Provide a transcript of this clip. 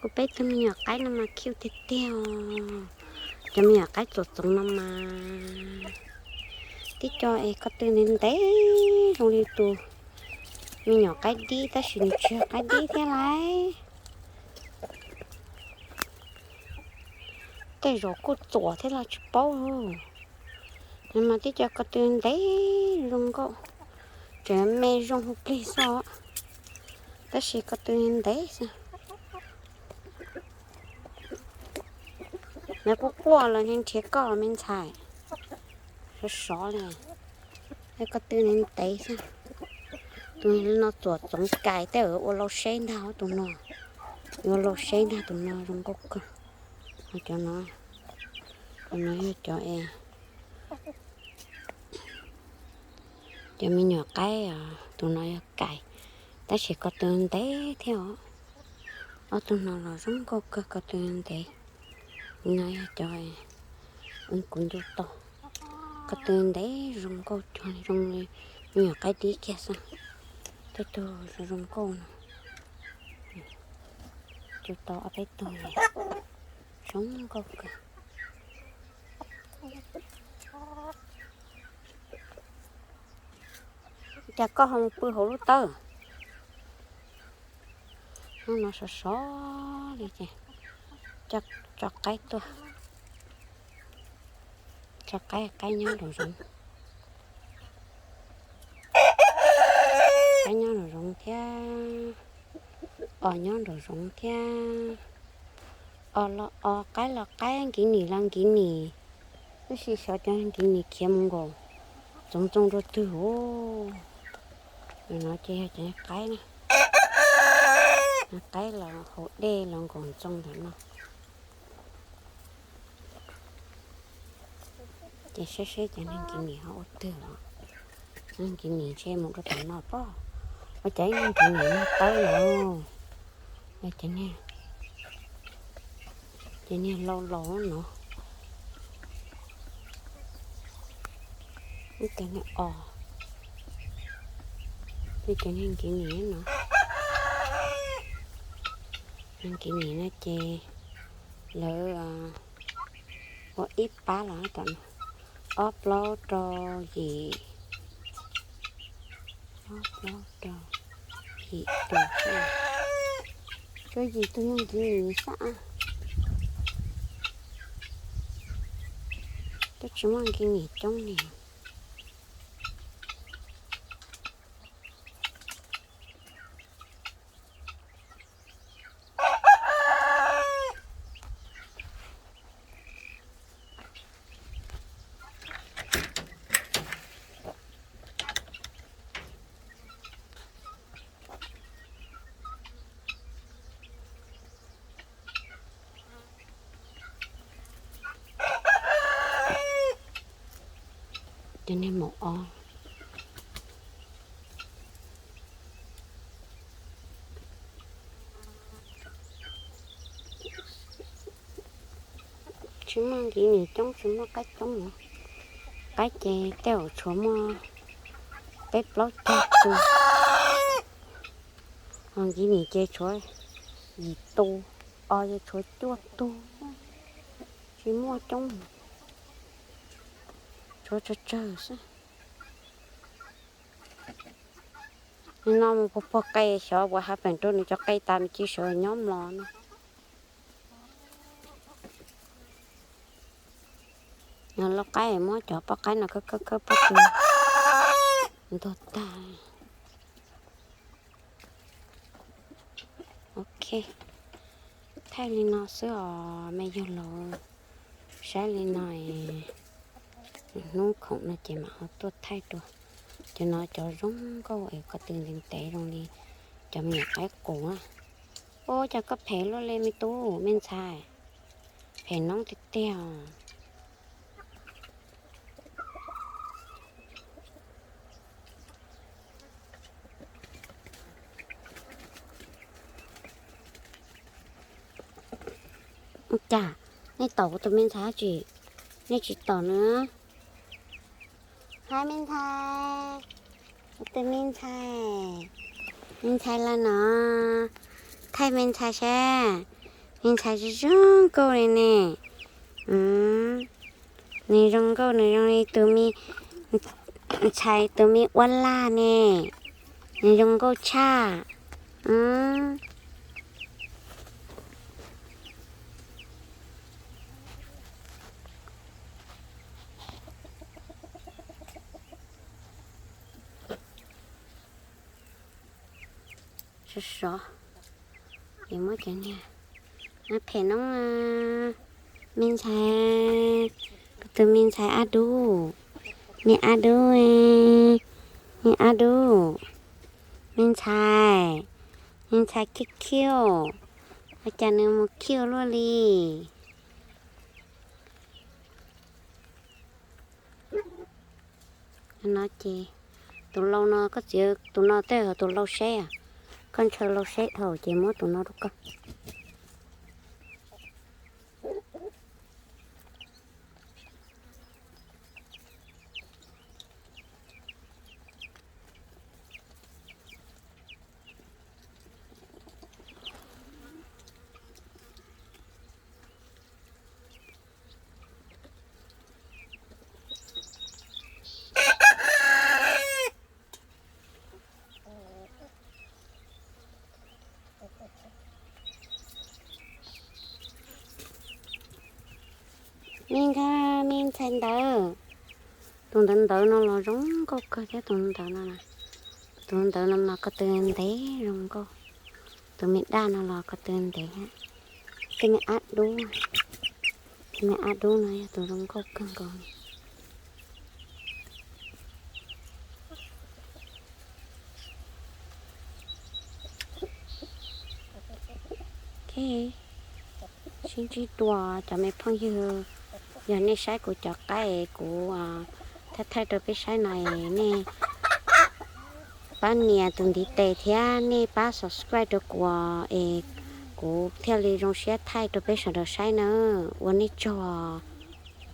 Kuv peb tug me nyuam qaib no mas cute tiag tiag os. Cov me nyuam qaib txuam txoov no mas tib co es ko tw ntev ntev zoo li tus me nyuam qaib dib tab sis nws tsis yog qaib dib thiab lauj. Tej zaum kuj txuam thiab los tsis paub. Nws mas tib co ko tw ntev zoo nkauj, tseem me zoo hu plig xwb, tab sis ko tw ntev xwb. Nws quaj quaj los nrhiav koj me ntxhais, sov sov li. Ko tw ntev xwb. Tus no txuam txoov kais tej ua lau seb ntag tus no, ua lau seb ntag tus no zoo nkauj kawg. Cov no, cov no yog cov es cov me nyuam qaib, tus no yog kais, tab sis ko tw ntev thiab os. Ob tug no los zoo nkauj kawg ko tw ntev. No yog cov kuv ncu tau, ko tw ntev zoo nkauj cuag zoo li me nyuam qaib dib kiag xwb. Tej tug zoo zoo nkauj no, ncu tau ob peb tug zoo nkauj kawg. Cas koj ho mus pw hauv lub tawb? Hnub no sov sov li ces tso qaib tuaj, tso qaib, qaib nyob nraum zoov, qaib nyob nraum zoov thiab, os nyob nraum zoov thiab. Os los os, qaib los qaib, nkiv nim los nkiv nim, tab sis xyov cov nkiv nim khiav mus nkaum txoov ntxoo rau twg os. No ces yog cov qaib na, qaib los haus dej los nkaum ntxoo ntawm no. Ces saib seb cov neeg nkiv nim ho ua twg os. Neeg nkiv nim ntshe mus rau tom no pob. Ua cas ib neeg nkiv nim no tawb lawm. Ces niag laus laus no, ib cov niag os, ib cov niag nkiv nim no. Nkiv nim no ces lawv ua ib pab los tom no, ob plaub rau yim, ob plaub rau yim tus, tshuav yim tus niag nkiv nim xwb. Twb tsis muaj nkiv nim coob li. Cov niag maum os. Tsis muaj nkiv nim coob, tsis muaj qaib coob no. Qaib ces tej zaum tshuav muaj peb plaub caug tus, ho nkiv nim ces tshuav yim tus, os ces tshuav cuaj tus, tsis muaj coob, tshuav tsawg tsawg xwb. Nim no mus puag puag qe xyov ua hav peem rau nws cov qe tas nws cia sawv nyob mlom no. Lau qaib muab cov poj qaib no khawb khawb khawb pob tw ntog tag. Ok, thaij li no xwb os me yawg laus, saib li no, hnub khoom no ces mam ho tuaj thaij dua. Cov no cov zoo nkauj es ko tw ntev ntev zoo li cov me nyuam qaib qus na. Ua cas koj phem luaj li me tub me ntxhais, phem noob tiag tiag os. Cas nej tom kuv tus me ntxhais dab tsi? Nej tsis tom nws. Hais me ntxhais, kuv tus me ntxhais, me ntxhais lawm no, thaij me ntxhais seb. Me ntxhais zoo zoo nkauj li ne. Nws zoo nkauj, nws zoo li tus me ntxhais, tus me uab laj ne. Nws zoo nkauj tshaj. Sov sov, es muab cov niag phem noob, me ntxhais, kuv tus me ntxhais ab dub, me ab dub, me ab dub, me ntxhais, me ntxhais khiv khiv, ua cas nws mus khiv luaj li. No ces tus lau no koj txiav tus no tej hauv tus lau seb, koj ntshaw lau seb dhau ces muab tus no rau koj. Me nkag, me ntxhais ntawd, tus ntawd ntawd no los zoo nkauj kawg thiab tus ntawd no. Tus ntawd no mas ko tw ntev zoo nkauj, tus me daj no los ko tw ntev thiab. Tus me ab dub, tus me ab dub no yog tus zoo nkauj kawg nkaus. Sib ntsib dua cov me phooj ywg, yog nej saib kuv cov qaib kuv thaij thaij rau peb saib no es nej pab nias tus ntiv tes thiab nej pab subscribe rau kuv es kuv thiaj li zoo siab thaij rau peb sawv daws saib na. Ua nej tsaug.